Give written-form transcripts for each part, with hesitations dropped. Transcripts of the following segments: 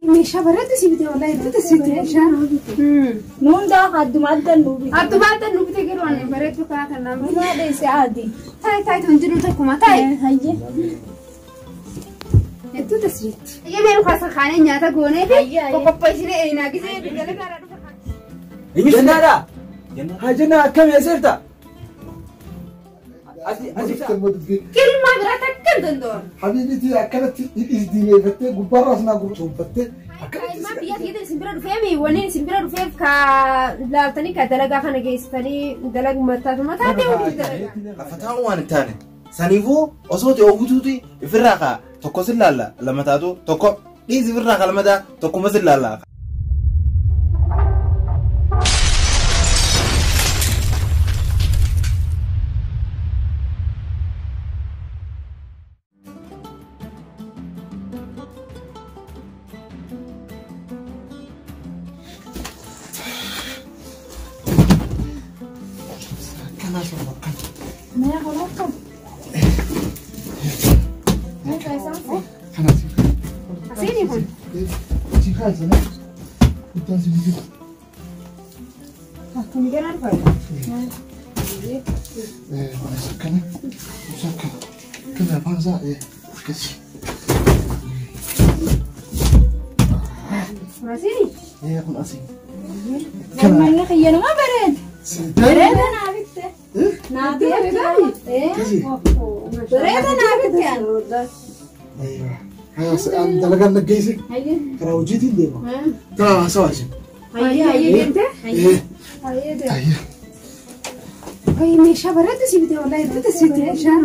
Meeshaa bareedu si bite wallahi hedduu sitti meeshaa. Nuun daa adduma adda nu bite. Adduma adda nu bite garuu ani bareedu karaa kan nama. Dhumaa dheesse adi. Taa'e taa'e tun jiru takkuma taa'e. Hayyee. Hedduu tasiritti. Hayyee mee kaasa kaanee nyaata goonee fi qoqopheessinee eenaa gisee dalagaa irraa dhufa. Jannaadha. Haa jannaa akkam eesseerta? Kilmaa biraa takka hin danda'amu. Habiibiti akkanatti hidhiis diimeeffattee gubbaarraas naa gurgurtuunfattee Ilmaan biyya keessa isin bira dhufeemi wanni isin bira dhufeef ka laaltanii ka dalagaa kana geessitanii dalaguma taatuma taatee hojii dalagaa. Lafa taa'u waan hin taane. Saniifuu osoo ta'e ogutuuti ifirraa kaa tokko sin laalla lama taatu tokko dhiisi ifirraa kaa lama taa tokkuma sin laalla. Akkanaa sun akkana. Mee kun akkam? Meeshaa isaan kun? Kanaati. Asiini kun. Si kaasana. Guddaan si bitu. Kun garaan fayyada. Kunis akkana. Kunis akkana. Kana afaan isaa akkasi. Kun asiini. Kun asii. Mormanni kiyyanuma bareeda. Bareeda naa bitte. Naa bitte. Akkasi. Bareeda naa bitte. An dalagaan naggeesse karaa hojiitiin deema. Karaa haasawaa isin. Hayyee hayyee deemtee? Hayyee. Hayyee deemtee. Hayyee meeshaa bareedu si bite wallahi hedduu sitti meeshaa.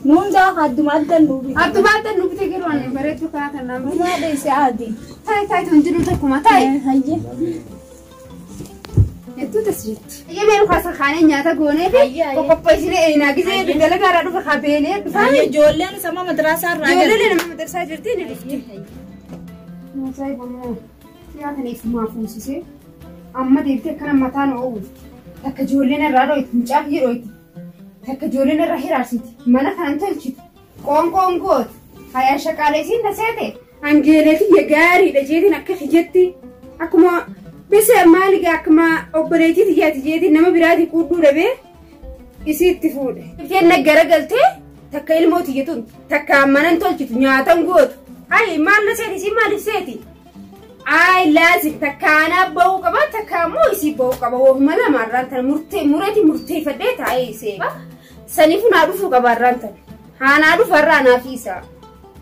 Nuun daa adduma adda nu bite. Adduma adda nu bite garuu ani bareedu karaa kan nama. Dhumaa dheesse adi. Taa'e taa'e tun jiru takkuma taa'e. Hayyee. Hedduu tasiritti. Hayyee mee kaasa kaanee nyaata goonee fi qoqopheessinee eenaa gisee dalagaa irraa dhufa kabeelee dhufaa. Ijoolleen sama madrasaa irraa Ijoolleen nama madrasaa jirti ni dhufti. Muusaa ibammoo yaa kana ifumaa fuusisee amma deebitee akkana mataan oowwifti. Takka ijoolleen irraa dhoyti mucaa fi dhoyti. Takka ijoolleen irraa hiraarsiti. Mana kanan tolchitu. Qoonqoon gooti. Hayaa shaqaalee isiin na seete. Angeeleeti gaariidha jeetiin akka hijetti. Akkuma bisa maali gaa akkuma obboleettii xiyyaati jeetiin nama biraatii quudhuu dhabee isii itti fuudhe. Ifeen garagaltee takka ilmoo tiyyatuun takka manan tolchitu nyaatan gootu. Ayi maal na seeti isii maaliif seeti? Ayi laazim takka anaa ba'uu qaba takka ammoo isii ba'uu qaba. Woofuma lamaarraan tana murtee mureeti murteeffadhee taa'ee isee. Saniifuu naa dhufuu qaba arraan tana. Haa naa dhufu har'aa naa fiisa.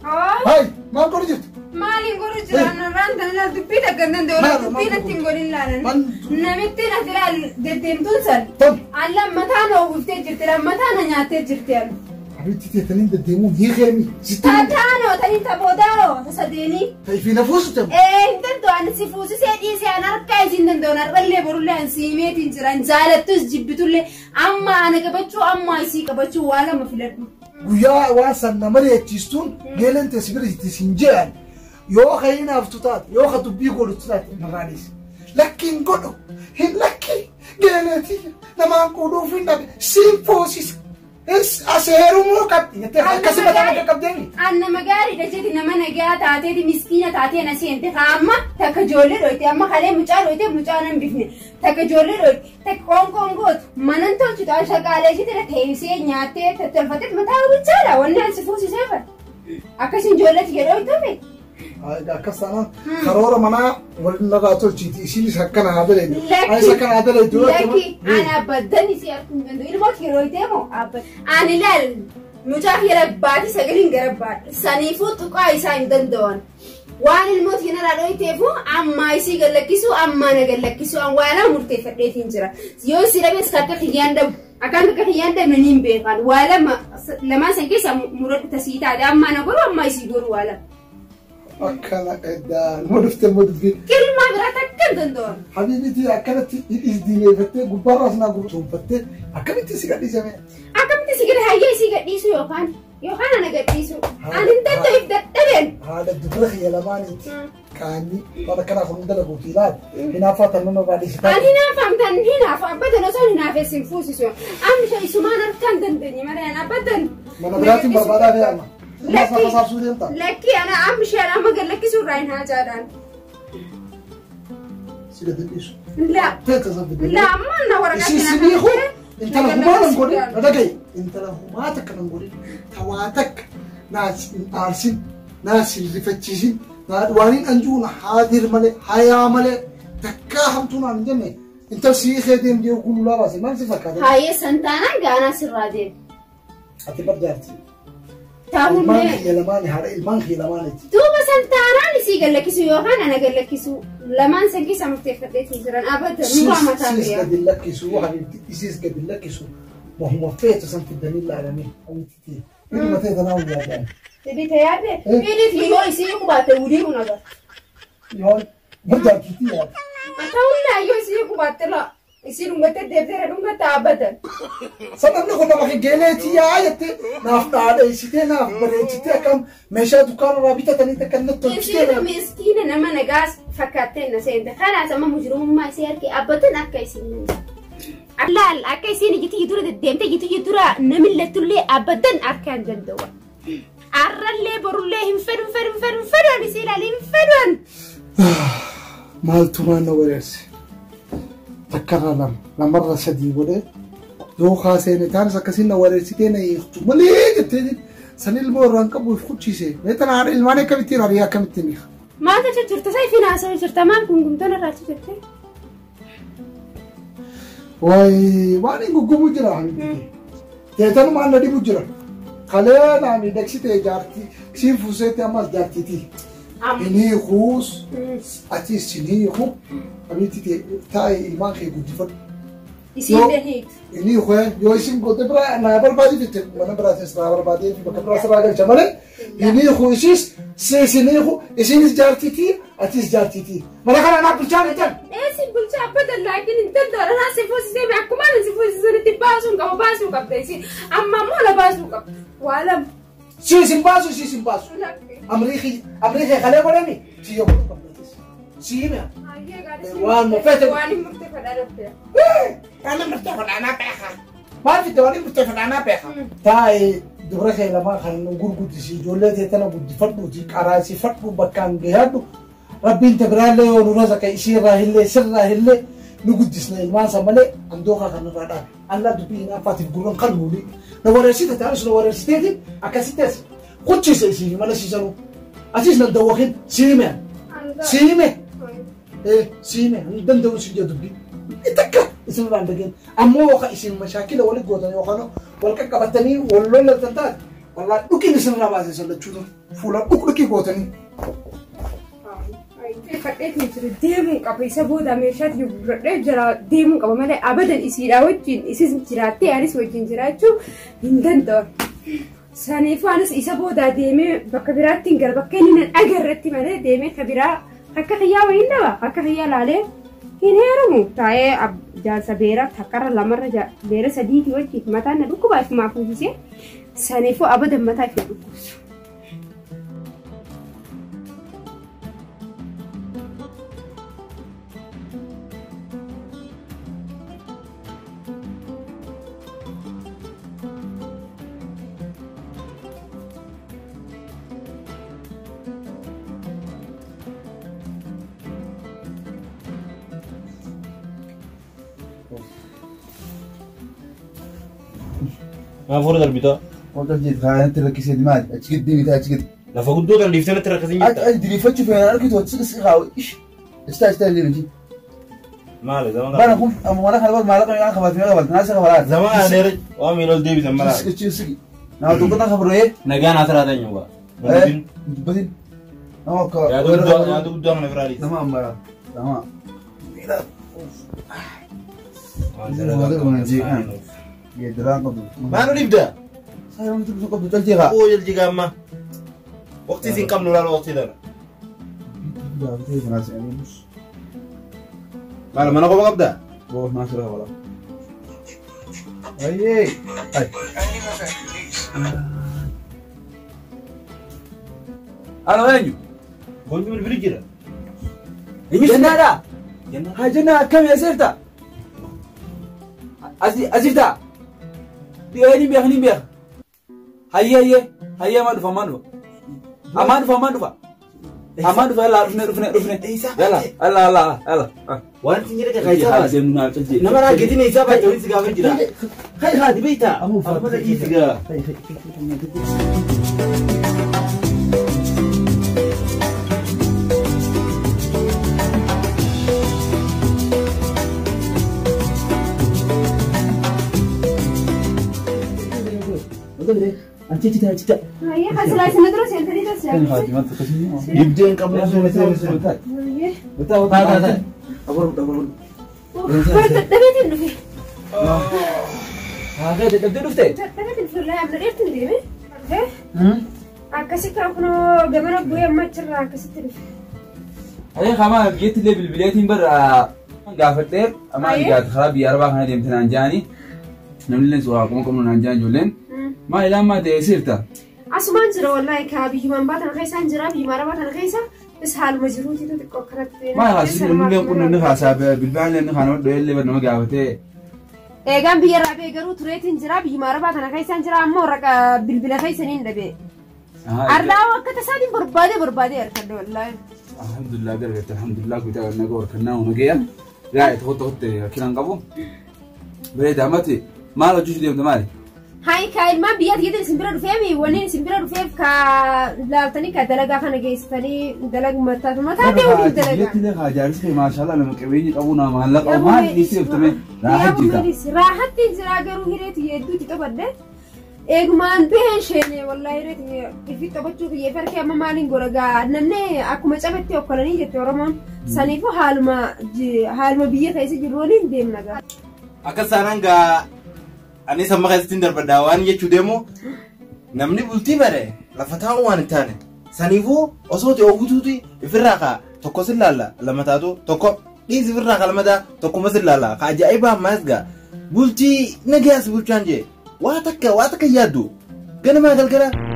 Hayi maal godhu jirtu? Maaliin godhu jira arraan tana laal dubbii takka hin danda'u laal dubbii natti hin godhin laalan. Namitti natti laal deddeemtuun san. Tol. An lammataa na uwwiftee jirti lammataa na nyaattee jirti anu. Habiibti teetaniin deddeemuun hiikeemi. Taataanoo tanii taboodaaroo tasadeenii. Ta'ifii na fuusu ta'u. Hin danda'u ani si fuusisee dhiisee an harkaa isiin danda'u har'allee borullee an siimeetiin jira an jaalattus jibbitullee amma ana qabachuu amma isii qabachuu waa lama filadhu. Guyyaa waan san nama reechistuun geeleen teessi bira jirti siin jedhan yoo ka hinaaftu taate yoo ka dubbii godhutu taate narraa dhiisi. Lakki hin godhu hin lakki geeleeti namaan quudhuuf hin dhabe siin fuusisa. As heerumuu qabdi jettee akkasi mataa bakka qabdeemi. An nama gaariidha jeeti nama nagaa taateeti miskiina taatee na seente amma takka ijoollee dhoyte amma kalee mucaa dhoyte mucaa nan bifne takka ijoollee dhoyte takka qoonqoon gootu manan tolchitu an shaqaalee ishiitti teessee nyaattee tattolfattee mataa hubichaadha wanni an si fuusisee fara. Akkasiin ijoollee tiyya dhoytuufi. Akkas taanaan karoora manaa waliin narraa tolchiiti isiinis akkana haa daleedu. Anis akkana haa daleedu. Lakki ani abaddan isii arguu hin danda'u. Ilmoo kee dhoytee moo abbadan. Ani laal mucaa kiyya labbaatii sagaliin gara baadha. Saniifuu tuqaa isaa hin danda'an. Waan ilmoo kiyya narraa dhoyteefu ammaa isii gallakkisu ammaa na gallakkisu an waa lama murteeffadheetiin jira. Yoo isii dhabees akka kiyyaan dhabu. Akkaan akka kiyyaan dhabne ni hin beekan. Waa lama lamaan san keessa muradhu tasii taate ammaa na goru ammaa isii goru waa lama. Akkana eddaa nama dhuftee immoo dubbii. Kilmaa biraa takka hin danda'amu. Habiibiti akkanatti hidhiis diimeeffattee gubbaarraas naa gurgurtuunfattee akkamitti si gadhiisame? Akkamitti si gadi hayyee isii gadhiisu yookaan yookaan ana gadhiisu. Ani hin danda'u if dadhabeen. Haadha dubara kiyya lamaaniiti. Qaanni waan akkanaa kun hunda laguuti ilaali. Hinaaffaa tan nama baadhiisi Ani hinaafamtan hinaafa abbatan osoo hinaafes hin fuusisu. Amma isumaan harkaan dandeenye malee ani abbatan. Mana biraatiin barbaadaa fe'ama. Lakki lakki ana amshee amma galakkisuu irraa hin haajaadhaan. Si gadi dhiisu. La. Teessa san fidee. La amma na waraqaa Isin siniiku intala humaa nan godhin na dhagaye intala humaa takka nan godhin tawaa takka naas hin aarsin naas hin rifachiisin waan hin anjuun haadir malee hayaa malee takkaa hamtuu naan hin jenne intal sii kee deemtee gululaa baase maal si fakkaata? Haayee santaanaan gaanaa sirraa deemu. Ati barjaarti. Taa'ullee. Ilmaan kiyya lamaani haadha ilmaan kiyya lamaaniiti. Duuba santaanaan isii gallakkisu yookaan ana gallakkisu lamaan san keessa murteeffadheetiin jiran abada mukaa mataa Siis biyya. gadi lakkisu habiibti isiis gadi lakkisu wahuma feetu san fidanii laalanii habiibti. Ilma ta'e tanaa wayyaa ta'an. Fidii ta'e yaadde fidii yoo isii qubaate wudii kun agarra. Yoo barjaartiitti yaadde. Ta'ullee yoo isii qubaatte laa isii dhungattee deebiteera dhungatte abadan. Sababni kun nama geeleetii yaa jettee naaf dhaadheessitee naaf bareechitee akkam meeshaa dukkaana irraa bitatanii takka natti tolchitee Isiin miskiina nama nagaas fakkaattee na seente. Kanaas amma mujrimummaa isii arge abbatan akka isiin nan. Laal akka isiin ijji dura deddeemtee ijji dura namillettullee abadan akka hin danda'u. Arrallee borullee hin fedhu fedhu fedhu fedhu isii ilaali hin fedhu. Maaltu maal na wareerse? Takkarra lama lamarra sadii godhee yoo kaaseen taanis akkasiin na wareersitee na hiiktu malee jettee san ilmoo irraan qabu if kuchise. Mee tana haadha ilmaan akkamittiin ari'ee akkamittiin hiika? Maal jecha jirta sai finaasoo jirta maal gungumtoon irraa achi jirte? Wayi waan hin guggubu jira habiibti. Teetanumaan na dhibu jira. Kalee naa miidhagsitee jaartii siin fuuseetti ammas jaartiiti. Inni hiikuus atis sin hiiku habiibti taa'ee ilmaan kee guddifadhu. Isiin hiiktu. Inni hiikuu yoo isin goote biraa naa barbaadee fitte mana biraatis naa barbaadee fi bakka biraas irraa galcha malee inni hiikuu isiis sin hiiku isinis jaartiiti atis jaartiiti. Mana kana naa bulchaa jettan. Eessi bulchaa abbatan laakiin hin danda'u naa si fuusisee akkuma si fuusisanitti baasuun qaba baasuu qabda isiin amma immoo na baasuu qabda waa lama. Siis hin baasu siis hin baasu. Amriikii kalee godhani si yoo godhu qabda. Si hime. Waan murteeffate. Waan hin murteeffadhaa dhabde. Waan hin murteeffadhaa naa beeka. Maal fidde waan hin murteeffadhaa naa beeka. Taa'ee dubra kee lamaa kan gurguddisi ijoollee ta'e tana guddifadhuuti qaraasifadhu bakkaan gahadhu rabbiin tabiraallee yoo nurra zaka isiirraa illee sirraa illee nu guddisna ilmaan san malee handookaa kan irraa dhaabe. Allaa dubbii hin affaatiif gurran kan nuuni. Na wareersite taa'us na wareersiteeti akkasittis kuchise isii mana siisanuu. Asis nan dawwakin siime. Siime. Siime hin danda'u si jedhu dubbii. Takka isin irraan dhageen. Ammoo yookaan isin mashaakila walitti gootan yookaan wal qaqqabatanii wal lollattan taate wallaahi dhukiin isin irraa baasee sallachuutu fuula dhukdhukii gootanii. Fadheetiin jiru deemuu qaba isa booda meeshaatti gurguradhee jira deemuu qaba malee abadan isiidhaa wajjin isis jiraattee anis wajjin jiraachuu hin danda'u. Saniifuu anis isa booda deemee bakka biraatti hin gara bakka inni nan agarretti malee deemee ka biraa akka xiyyaa wayiin dhaba akka xiyyaa laalee hin heerumu taa'ee jaarsa beera takkarra lamarra beera sadiiti wajjin mataan na dhukkuba ifumaa fuusisee saniifuu abadan mataa ifi dhukkubsu. ما فور دربيتا قلت جيت خاين تركي مال اتشكد دي اتشكد لا فقدو كان ليفتنا تركزين جدا ادري فتش فين انا كنت وتسق خاوي ايش استاذ اللي بيجي مالي زمان انا كنت انا خبر مالك انا خبرت ما خبرت ناس خبرات زمان دير وامي لول دي بزمان سك سك نا تو كنا خبر ايه نغانا ترى دنيوا بدين اوكي يا دو يا دو دو من فراري تمام مرة تمام ما نبدا صاير مثل قبل تلتيغا او يلتيغا ما وقتي زين كم نولا وقتي دار ما ما نقوم قبدا بو ما شاء الله اي اي انا وين كنت من الفريجرا جنة ها جنة كم يا سيرتا أزيفتا بيخني بيخني بيخ هيا هيا Hayya amaan dhufa amaan dhufa. Amaan dhufa amaan dhufa. Amaan dhufa yalla dhufne dhufne dhufne. Yalla yalla yalla yalla. Waan isin jedhe kaayisaa baate. Nama raagetiin eessaa baate waliin si gaafa jira. Kai haati beektaa? Amma dhiisi gaa. Hayyee kan silaa isin dura seentanii tas Dibdeen qabnu sun sun. Hayyee. Taa taa. Abaru abaru. Dadhabeetiin dhufe. Haa dadhabdee dhufte? Dadhabeetiin dhufe laa amma dheertiin deeme. Akkasitti kunoo gamana bu'ee amma achirraa akkasitti dhufe. Hayya kama biyyatti illee bilbileetiin bara gaafadhee amma gaafate karaa biyya arabaa kana deemte naan jaani. Namni illee suuraa akkuma qabnu naan jaan ijoolleen. Maal ilaa ammaa ta'e sirta? Asumaan jira wallahi ka biyyumaan baatan keessaan jira biyyuma arabaa kana keessa is haaluma jiruutitu xiqqoo akkanatti. Maal haasii namni illee kun namni haasaa bilbilaan illee inni kana hodhoo illee nama gaafatee. Eegaan biyya irraa ba'e garuu tureetiin jira biyyuma arabaa kana keessaan jira ammoo raqa bilbila keessaniin dhabe. Ardaa akka tasaatiin barbaadee barbaadee harkadhe wallahi. Alhamdulillah gargaarte alhamdulillah guddaa naga warkannaa uuma Gaa'e tokko tokkotti rakkinaan qabu. Bareeda ammatti maal hojjechuu deemte maali? Hai ka ilmaan biyyaatti jedhan isin bira dhufeemi wanni isin bira dhufeef ka laaltanii ka dalagaa kana geessitanii dalaguma mataa ta'e waliin dalagaa. Biyyatti illee haa jaarsi maashaallah nama qabeenya qabu nama maallaqa qabu maal dhiisee dhuftame raahaa jirta. Raahatti jira garuu hireetu hedduutti qabadde. Eegumaan baheen sheene wallahi hireetu ifi taphachuu kiyyee farkee amma maaliin godha gaa namni akkuma cabetti okkolanii jette Oromoon saniifuu haaluma haaluma biyya keessa jiru waliin deemna gaa. Akka saanaan gaa ani sama keessatti darbadhaa waan jechuu deemu namni bultii bare lafa taa'u waan hin taane saniifuu osoo ta'e ogutuuti ifirraa kaa tokko sin laalla lama taatu tokko dhiisi ifirraa kaa lama taa tokkuma sin laalla ka ajaa'iba ammaas gaa bultii nagayaas bulchaan jee waa takka yaaddu ganamaa galgala.